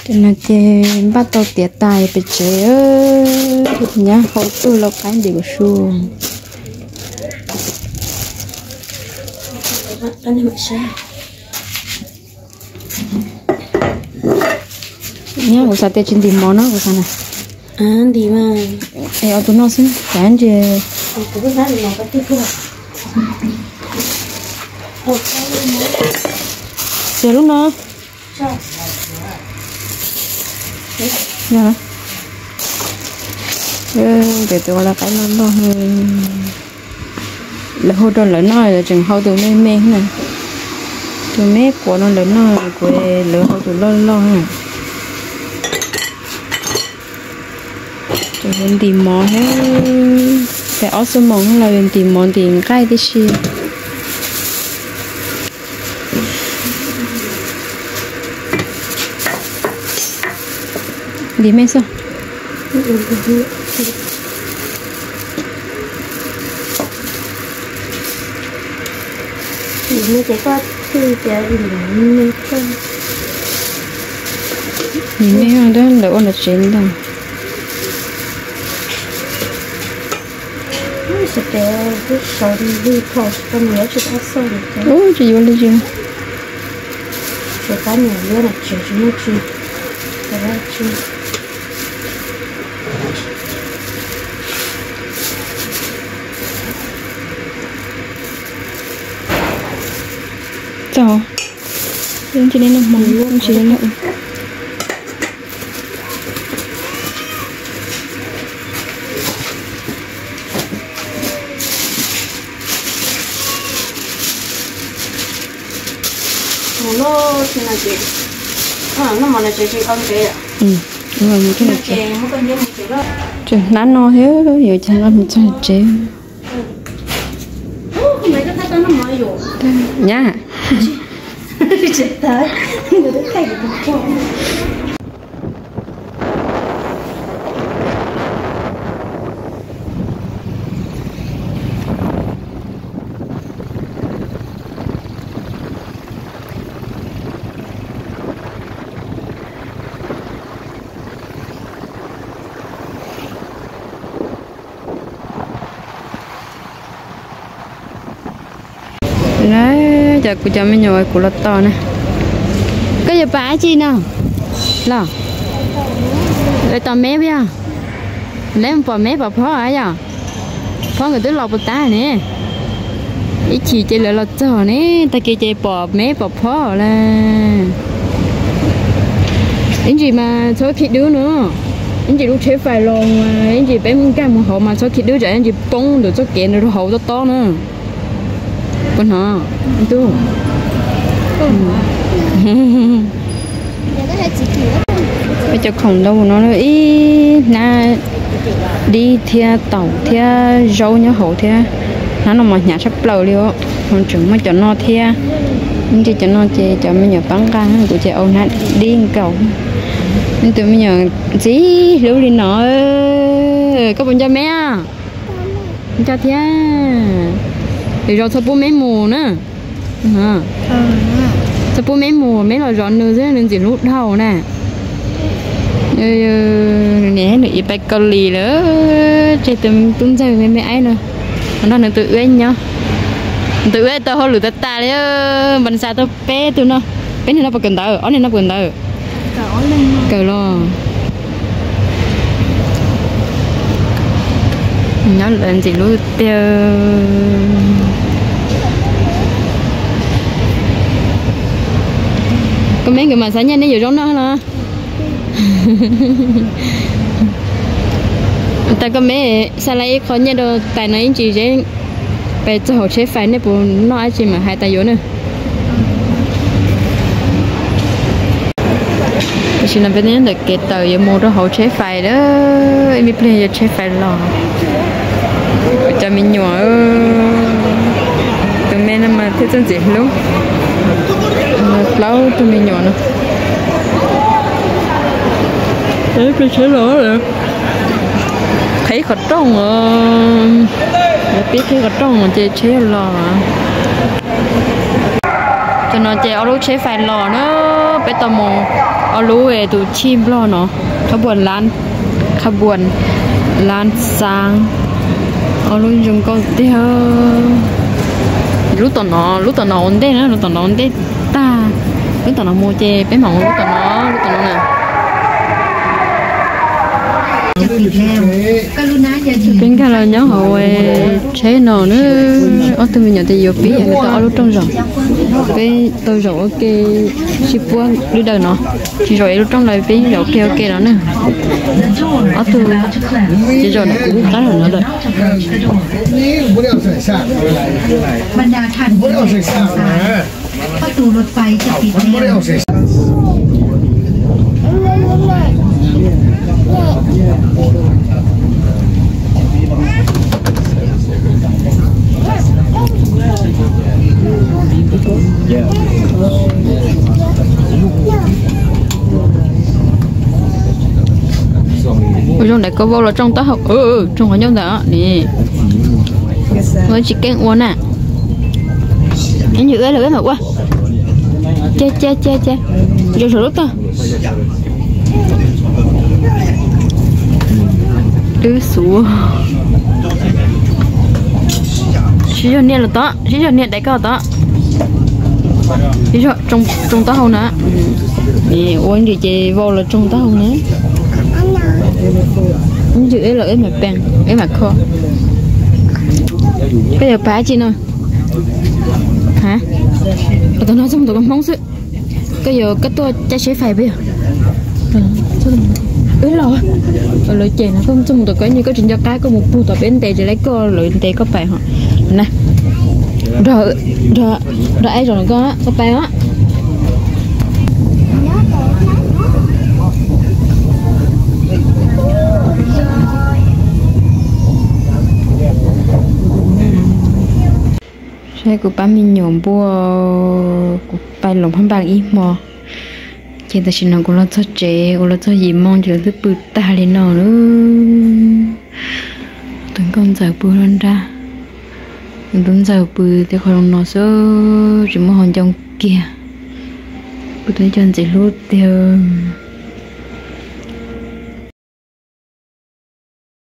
Ces no ces npaj tau tiav tas pem tsev, nyab hau tug lau qaib ntim kuv su. Nyab kuv xav tias tsis ntim mov no kuv xav na. Ntim mas, es ob tug noj xwb kav ntsis. Tias lub no. Tes tus ua lau qaib loj loj, lawv hu rau lawv noj, lawv tseem hau tus me me na. Tus me quav no lawv noj, kuv lawv hau tus loj loj na. Ces yuav ntim mov thiab. Pem ob xuab moos los yuav ntim mov ntim nqaij tib si. Ntim me xwb. Ntim me, lawv ua nram tsev ntag. Ub, tsis yuav li tsis. Txog, tsis li no hmo, tsis li no. Tseem hnab no thiab yuav cas nqa mus txog tsev. Nyab. Cov kuv cov me nyuam kuv los tos na. Koj yuav pab dab tsi no los? Lawv tos meb puas yog? Lawv mus pom meb pom phob yom? Phob nkawd twb los puas tag ne? Ib chim ces lawv los txog ne, tag kis ces pom meb pom phob lawm. Ib ntsis mas txhob khib dub no, ib ntsis lub tsheb fais los mas ib ntsis peb nkag mus hauv mas txhob khib dub tsam ib ntsis poob ntawm txoj kev ntawd rau hauv tob tob na. Puas hnov tub? Peb cov khoom ntau no ib hnab dib thiab taum thiab zaub nyob hauv thiab. Hnab no mas hnyav tshaj plaws li os, ho tseem muaj cov no thiab. Ib ntsis cov no ces cov me nyuam pab nqa, kuv ces ua hnab dib nkaus. Tus me nyuam ntxim hlub li no, koj puas nco meb? Nco thiab. Lwm zaus txhob pub meb mus na. Txhob pub meb mus, meb los zov nws xwb, nws ntxim hlub dhau na. Nws niam nws txiv pais Kaus Lim lawm, tseg tus tub ntxawg me me aib no, nrog nws tus wb nyob. Nws tus wb tau hauj lwm tas tas li, npas xav tau peb tug no, peb niag no puas kawm ntawv, ob niag no puas kawm ntawv? Kawm los. Nyob lawv ntxim hlub tiag. Koj meb nkawd mam xav nyiaj nej yuav zaub noj los? Tas koj meb xa lawm ib qho nyiaj rau tais no ib ntsis zeb, peb txog hauv tsheb fais nej puas noj dab tsi mas hais tas yuav na. Tam sim no peb nyob ntawm kev tawm yuav mus rau hauv tsheb fais lawm, ib me pliag yuav tsheb fais los. Kuv cov me nyuam, tus me no mas thiaj txawj ntxim hlub. Plaub tug me nyuam no. Qhib qhov rooj os, pib qhib qhov rooj ces tsheb los. Tam no ces ob lub tsheb fais los na, Peb tau mus ob lub es tus chij nplog no, qhab buas lab, qhab buas lab xaab, ob lub zoo nkauj tiag. Lub tom no, lub tom no ua ntej na, lub tom no ua ntej tag. Lub tom no mus ces peb mam mus lub tom no, lub tom no na. Peb nkag los nyob hauv tsheb no na, ob tug me nyuam tias yuav pib yog nws tau ob lub rooj zaum, peb tau zaum ua ke, sib puab lwb daws no, tsis zaum ib lub rooj lawm peb zaum ua ke ua ke no na. Ob tug ces zaum ntawm kuv lub qab no lawm. Ua zoo ntawm koj vau los tsoo taub hau, tsoo qhov ncauj ntawm ni. Ua tsis keej ua na. Ib ntsis wb lawm wb mam ua. Cia cia cia cia. Zoo saum lub tog. Wb xuv. Sib zog nias los tod, sib zog nias daim ko tod. Sib zog tsoo taub hau na. Ua ntsis ces vau los tsoo taub hau na. Ib ntsis wb los wb mam peem, wb mam kho. Koj yuav pab tsi no? Ha? Ua tau no txog mus tom koj Hmoob xwb. Koj yuav koj tuaj caij tsheb fais peb yog? Wb los, lawv cem no koj txog mus tom koj, koj tsis nco qab koj mus pug tom peb ntes ces lawv koj, lawv ntes koj pais ho. Na, nrog, nrog, nrog aib zaum koj, koj pais os. Saib kuv pab me nyuam npuaj, kuv pais loos phab npas ib hmo. Ces tam sim no kuv los txog tsev, kuv los txog yim moo ces lawv twb pw tag li no lawm. Tus nkauj ntxawm pw loj nrab, tus tub ntxawg pw tej qhov zoo no xwb, tsis muaj hauv ncoo kiag. Kuv tus ib co ntxim hlub tiag.